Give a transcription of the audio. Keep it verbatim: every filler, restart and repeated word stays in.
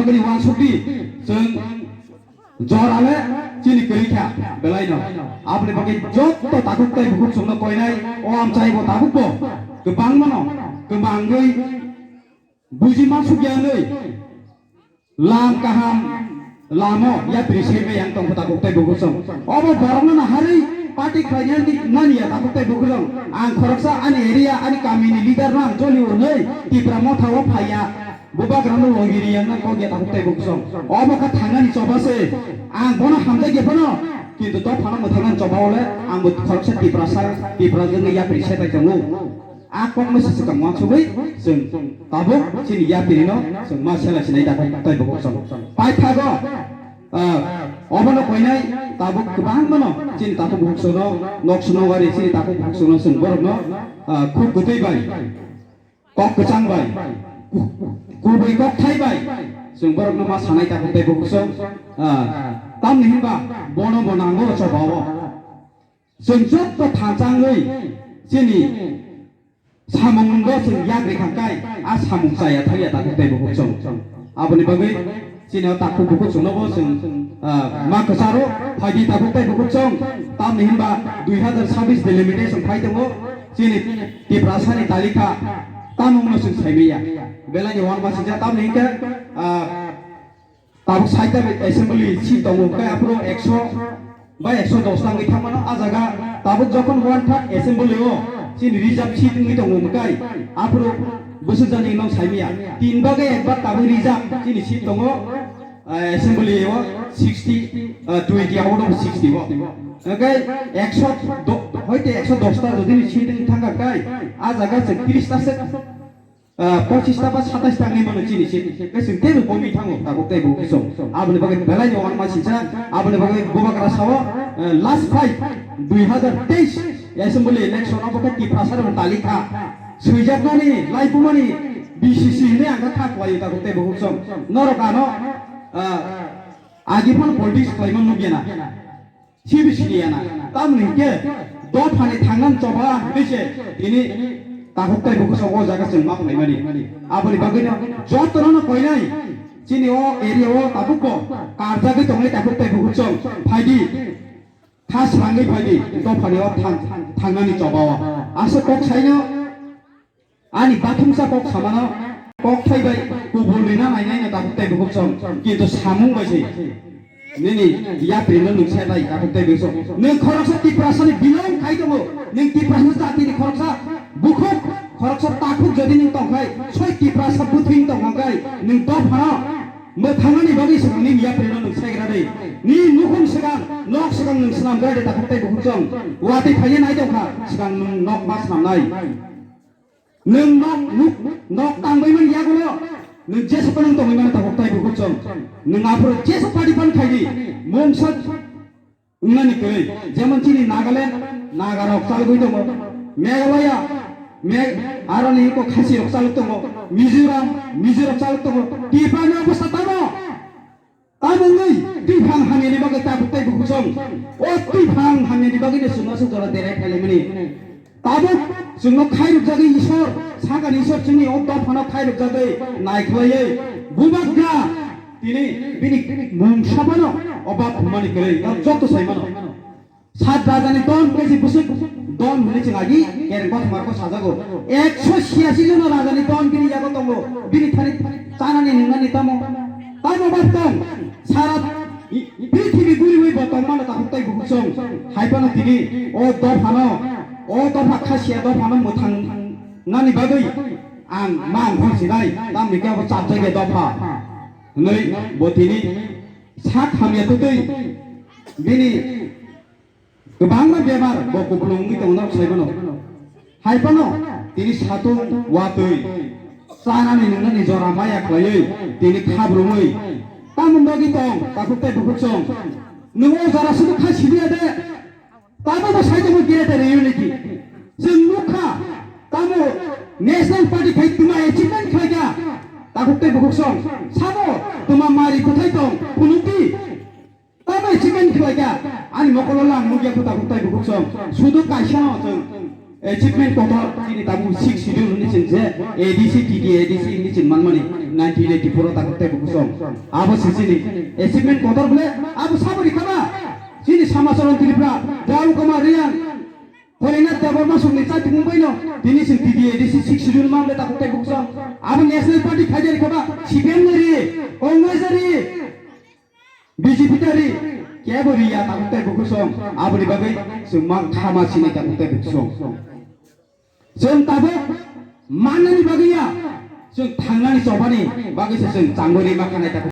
Bini wansukdi chwng jora le chini kwrwi kha belai no. Aboni bagwi jotto takhuk tei bukhuk chwngno koinai o amchai bo tabuk bo kwbangma no kwmangwi buji mansuk ya hwnwi lam kaham lamo yapri seme yang tongkho takhuk tei bukhuk chwng. Obo borokno naharwi party khlainani nani ya takhuk tei bukhuk chwng. Ang khoroksa ani area ani kamini leader no ang joli hwnwi Tipra Motha o phaiya. Bubagrano logiri yang nang kok ya takhuk tei bukhuk chwng. Obo kha thangnani choba se. Ang bono hamjak ya phano. Kintu to phano mwthangnani choba ole ang bo khoroksa Tiprasa, Tipra jwngni yapri setai tongo. A kokno se swkang wansugwi chwng tabuk chini yapirino chwng ma sela sinai takhuk tei bukhuk chwng. Paithago, ah, obono koinai tabuk kwbangmano chini takhuk bukhuk chwngno nok swnogari chini takhuk bukhuk chwngno chwng borokno, ah, khuk kwtwi bai. Kok kwchang bai, ku-, kubui kok thai bai, chwng borokno ma sanai takhuk tei bukhuk chwng, ah, tamni hinba bono bo nango choba o. Chwng jotto thansa wngwi chini samung bo chwng yagri kha kai, a samung chaya thangya takhuk tei bukhuk chwng. Aboni bagwi chini o takhuk bukhuk chwngno bo chwng, ah, ma kwcharo phaidi takhuk tei bukhuk chwng. Tamni hinba dui hazar sabis delimitation phai tongo. Chini Tiprasani talikha tamungno chwng saimaya. Belai ni wan masingcha tamni hinkhe, ah, tabuk saita assembly seat tongo, hwnkhe aphuru ekso bai ekso dos tangwi thangmano. A jaga tabuk jokhon one third assembly o chini reserve seat wngwi tongo, hwnkhe aphuru bwswk jani no saimaya. Tin bagwi ekbar tabuk reserve chini seat tongo. Ah, assembly o sixty, ah, twenty out of sixty o. Hwnkhe ekso do-, hoite ekso dos ta jodi ni seat wng thangkha kai, a jaga se tris ta se, ah, pochis ta ba satais ta wngwi mano chini seat. Hwnkhe chwng teibo bomwi thango, tabuk teibo khe chwng. Aboni bagwi belai no wan masingcha, aboni bagwi bubagra sao, ah, last fight dui hazar teis assembly election o bo khe Tiprasa rok talikha. Swijaknani, laibumani B C C hinwi ang kha kha khlaio tabuk teibo khe chwng. Norok ano, ah, Agi phano politics khlaima nukya na. Sibi siniya na. Tamoni hinkhe dophani thangnani choba hinwi se tini takhuk tei bukhuk song o jaga chwng ma khlaimani. Aboni bagwino jotono no koinai chini o area o tabukbo karjagwi tongnai takhuk tei bukhuk song phaidi. Kha swrangwi phaidi dophani o thang-, thangnani choba o. Aswk kok saino. Ani bathumsa kok samano kok thai bai kubul rina nainai no takhuk tei bukhuk song, kintu samung bai se nini yapri no nung se lai takhuk tei bukhuk song. Nung khoroksa Tiprasa ni belong khai tongo, nung Tiprasa jati ni khoroksa bukhuk, khoroksa takhuk jodi nung tong khai, soi Tiprasa bwthwng tong khai, nung dophano mwthangnani bagwi swkang nini yapri no nung segra de, nini nukhung swkang, nok swkang nung swnam gra de takhuk tei bukhuk song, watwi phaiya nai tong kha, swkang nung nok ma swnam nai. Nwng nok, nuk, nok tangbaimani yagulo nwng jesa phano tongwi mano takhuk tei bukhuk song. Nwng aphuru jesa party phano khaidi, mungsa wngnani kwrwi. Jemon chini Nagaland, Nagarok chalogwi tongo. Meghalaya, Meg-, aroni iko Khasirok chalok tongo. Mizoram, Mizorok chalok tongo. Tiprani obostha tamo? Tamo wngwi twiphang hamyani bagwi takhuk tei bukhuk song. O twiphang hamyani bagwino chwngno aswk jora derai phailaimani. Tabuk chwngno khairokjagwi Isor, sakani Isor chwngni o dophano khairokjagwi naikhlaiwi bubagra tini bini mungsa phano o bap hwnmani kwrwi, nok joto saimano. Sat rajani don kesi bwswk don hwnwi chwng agi kereng kothoma rokno sajago. Ekso siyasi jona rajani don bini yago tongo. Bini thani chanani nwngnani tamo? Tamo ba tong? Sara i-, i-, prithibi guriwi bo tong mano takhuk tei bukhuk song. Hai phano tini o dophano, o dopha khasiya dophano mwthang nani bagwi ang ma wngkhor sinai. Tamni khe abo chapjagya dopha hwnwi bo tini sak hamya twtwi bini kwbangma bemar bo kupulung wngwi tongo norok sai mano. Hai phano tini satung watwi chanani nwngnani jora maya khlaiwi tini khabrumwi tamoni bagwi tong takhuk tei bukhuk song. Nwng o jora sudu kha siliya de, tamo bo sai tongo greater unity. Chwng nukha tamo National Party khai twma achievement khlaikha takhuk tei bukhuk song. Samo twma mari kwthai tong phunukdi. Tamo achievement khlaikha, ani mokolo lang nukya kho takhuk tei bukhuk song. Sudu kaisa no chwng Achievement kotor chini tabuk six schedule ni chwng je A D C, T D A D C ni chwng manmani nineteen eighty-four o tabuk tei bukusong. Abo se chini achievement kotor bole abo sabari khaba. Chini Samacharan Tripura, Dau Kumar Reang, Horinath Debbarma songni chati mungbaino tini chwng T D A D C six schedule manle tabuk tei bukusong. Abo National Party khaijari khaba, C P M ni ri, Congress ni ri. B J P tari kebo riya tabuk tei bukusong. Aboni bagwi chwng mang khama sinai tabuk tei bukusong. Chwng tabuk mannani bagwi ya, chwng thangnani chobani bagwi se chwng changori ma khanai tabuk.